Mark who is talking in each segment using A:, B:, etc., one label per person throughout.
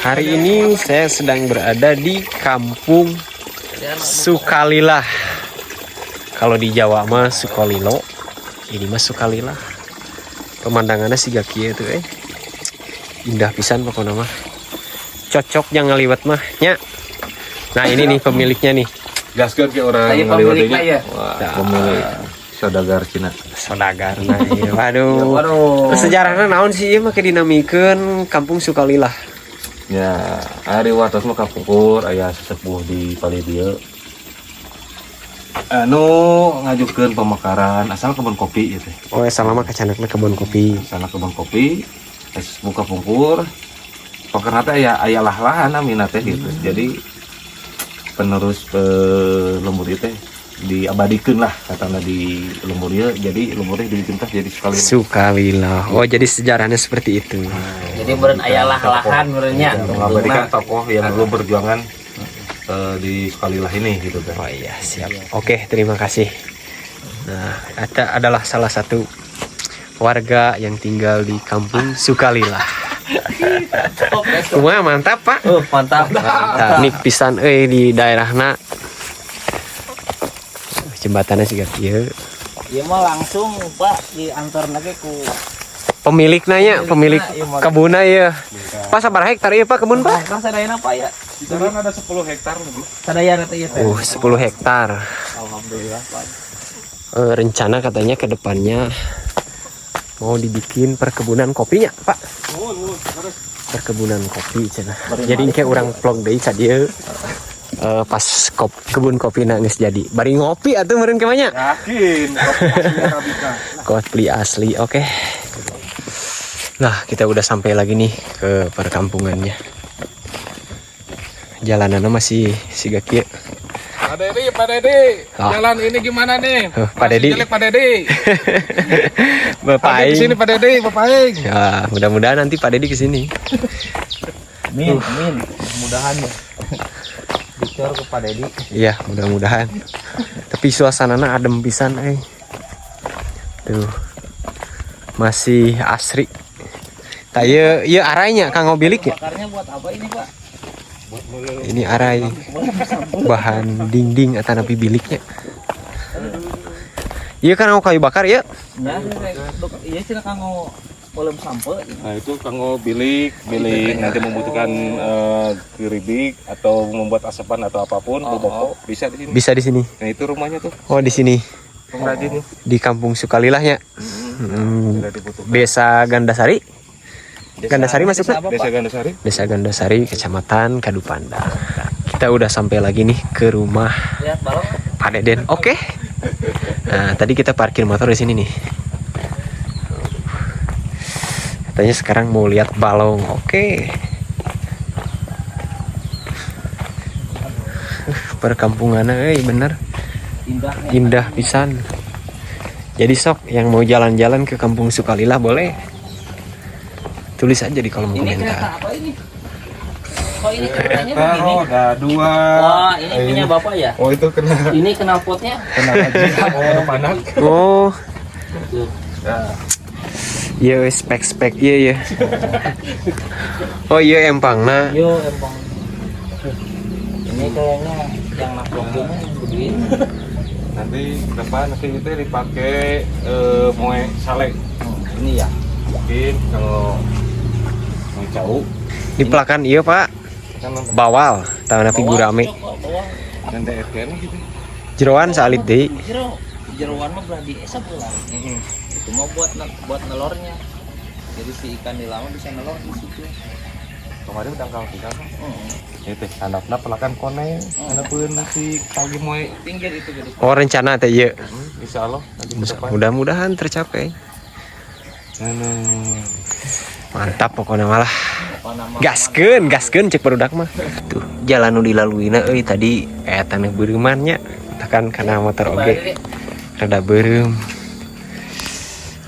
A: Hari ini saya sedang berada di Kampung Sukalilah. Kalau di Jawa mah Sukolilo, ini mah Sukalilah. Pemandangannya siga kieu tuh eh. Indah pisan pokoknya mah. Cocok yang ngaliwet mah nya. Nah, ini nih pemiliknya nih.
B: Gaskeun ke orang
C: Tadi pemiliknya ya.
B: Wah, pemilik saudagar Cina.
A: Saudagar nah, iya. Waduh.
C: Waduh.
A: Sejarahnya naon sih ieu mah dinamikeun Kampung Sukalilah?
B: Ya, ari wartos mah kapungkur aya sesepuh di palih dieu. Anu ngajukeun pemekaran asal kebun kopi gitu.
A: Oh, selama kacandakna kebun kopi.
B: Asalna kebun kopi, sesepuh kapungkur. Pokoknya teh aya aya lah-lahan namina teh gitu. Jadi penerus lembur itu teh diabadikeun lah katanya di lembur ieu, jadi lemburnya dibikin teh jadi sekali.
A: Sukalilah. Oh, jadi sejarahnya seperti itu.
C: Jadi meureun aya lah-lahan meureun nya.
B: Mengabadikan tokoh yang dulu berjuangan di Sukalilah ini gitu kan.
A: Oh iya, siap. Oke, terima kasih. Nah, ada adalah salah satu warga yang tinggal di Kampung Sukalilah. Wah, mantap, Pak.
C: Mantap.
A: Mantap. Nik pisan euy di daerahna. Jembatannya siga kieu.
C: Ieu mah langsung, Pak, diantar lagi ku
A: Pemilikna nya, pemilik kebunna ya. Pak, sabaraha hektar ieu, Pak, kebun, Pak?
C: Kan sadayana, Pak, ya.
B: Sekarang ada 10 hektar lebih.
C: Sadayana teh ieu teh.
A: 10 hektar.
C: Alhamdulillah, Pak.
A: Rencana katanya ke depannya mau dibikin perkebunan kopinya, Pak. Perkebunan kopi cenah. Jadi kayak urang vlog deui ka dieu. Pas kebun kopi geus jadi. Bari ngopi atuh meureun kemanya.
B: Yakin, kopi asli Arabica.
A: Kopi asli, oke. Nah, kita udah sampai lagi nih ke perkampungannya. Jalanannya masih siga kieu.
D: Pak Dedi, Pak Dedi,
A: Ah.
D: jalan ini gimana nih?
A: Oh, Pak
D: Masih
A: Dedi.
D: jelek, Pak Dedi.
A: Bapak
D: Pak Dedi sini,
A: Aing.
D: Pak Dedi, Bapak Aing.
A: Ya, mudah-mudahan nanti Pak Dedi kesini.
C: Amin, amin. Mudah-mudahan ya. Dicor ke Pak Dedi.
A: Iya, mudah-mudahan. Tapi suasananya adem pisan eh. Tuh. Masih asri. Tah ieu ieu arainya kanggo bilik ya?
C: Bakarnya buat apa ini, Pak?
A: Ini arai bahan dinding atau napi biliknya. Iya kan mau kayu bakar ya?
C: Nah, iya sih kanggo meuleum sampeu.
B: Nah, itu kanggo bilik, bilik nanti membutuhkan keribik atau membuat asepan atau apapun, boboko bisa di sini.
A: Bisa di sini.
B: Nah, itu rumahnya tuh,
A: Oh, di sini
B: pengrajinnya.
A: Di Kampung Sukalilahnya.
B: Tidak dibutuhkan.
A: Desa Gandasari. Gandasari masuknya?
C: Apa,
B: Desa
C: Pak?
B: Gandasari.
A: Desa Gandasari, Kecamatan Kadupandak. Kita udah sampai lagi nih ke rumah
C: Lihat balong.
A: Pak Deden. Oke. Nah, tadi kita parkir motor di sini nih. Katanya sekarang mau lihat balong. Oke. Perkampungannya, eh bener
C: Indahnya.
A: Indah pisan. Jadi sok yang mau jalan-jalan ke Kampung Sukalilah boleh. Tulis aja di kolom
C: Ini kereta
A: komentar.
C: apa ini? Kok ini keretanya
B: Kereta
C: begini?
B: roda dua.
C: Wah, ini punya Bapak ya?
B: Oh, itu kena
C: Ini knalpotnya.
B: Kena aja. Oh, panas.
A: Oh,
C: Tuh.
A: iya spek-spek iya iya. Oh iya empangna.
C: Yo, empang. Ini kayaknya yang naplok ini yang begini.
B: Nanti ke depan nanti itu dipakai moe sale.
C: Ini ya.
B: Mungkin kalau mau jauh
A: Dipelakan iya, Pak.
B: Kan
A: Bawal, tahun api gurame.
C: Cok, bawah.
B: Nanti RT gitu.
A: Jeroan saalit deui.
C: Jero, jeroan mah belah di sebelah. Itu mau buat nelornya. Jadi si ikan di lama bisa nelor di situ.
B: Kemarin udah kau tinggal kan. Itu handapna pelakan kone, handapeun si pagi moe.
C: Pinggir itu gede.
A: Oh, rencana teh ieu.
B: Insya Allah nanti ke depan.
A: Mudah-mudahan tercapai.
B: Nah,
A: Mantap pokoknya malah.
C: Apa nama?
A: Gaskeun, gaskeun cek barudak mah. Tuh, jalan nu dilaluina euy tadi aya taneuh beureuman nya. Tekan kana motor oge. Rada beureum.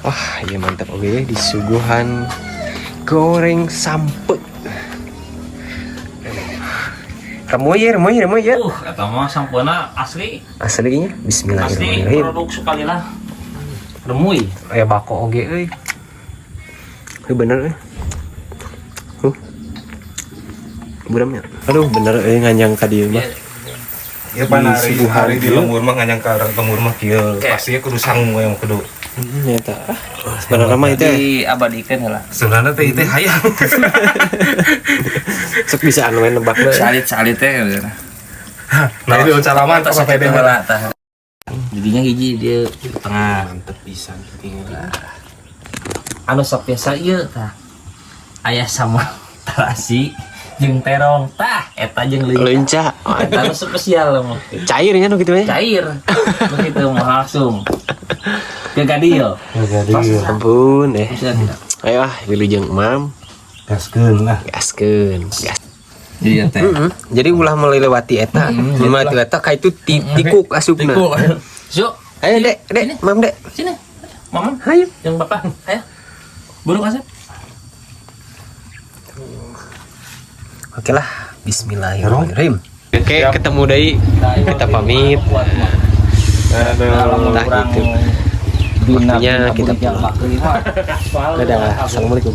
A: Wah, iya mantap oge disuguhan goreng sampeu. Remuy ya, remuy, remuy ya.
C: Eta mah sampeuna asli,
A: Aslinya
C: asli
A: bismillahirrahmanirrahim.
C: Produk Sukalilah. Remuy.
A: Aya bako oge euy. Euy bener euy. Buramnya. Aduh, bener euy nganjang ka dieu mah.
B: Ya pan hari,
A: Disuguhan
B: hari di
A: ieu.
B: lembur mah nganjang ka urang lembur mah kieu. Pasti kudu sangu yang kudu.
A: Eta. Sebenarnya mah itu
C: Diabadikan lah.
B: Sebenarnya teh itu hayang.
A: Sok bisa anu we nebak we.
C: Salit salit teh.
B: Nah, itu salaman
C: Tos
B: ka
C: sakitu
B: pede
C: heula tah. Jadinya hiji dia di tengah.
A: Mantep pisan tinggal.
C: Anu sok biasa ieu tah. Aya sama tarasi jeung terong tah eta jeung leunca.
A: Leunca.
C: Eta nu spesial mah.
A: Cair nya nu kitu we.
C: Cair. Begitu mah langsung. Ke kadil.
A: Ampun eh.
C: Bisa tidak?
A: Ayo ah, wilujeng Mam.
B: Gaskeun lah.
A: Gaskeun. Gas.
C: Iya teh.
A: Jadi ulah melewati eta, melewati eta ka itu tikuk asupna.
C: Tikuk. Yuk,
A: Ayo Dek, Dek, Mam Dek.
C: Sini. Mama,
A: Ayo.
C: yang bapak, ayo. Burung asap.
A: Oke lah, bismillahirrahmanirrahim. Oke, ketemu deui. Kita pamit.
B: Aduh.
A: Entah gitu. Waktunya kita pulang. Dadah. Assalamualaikum.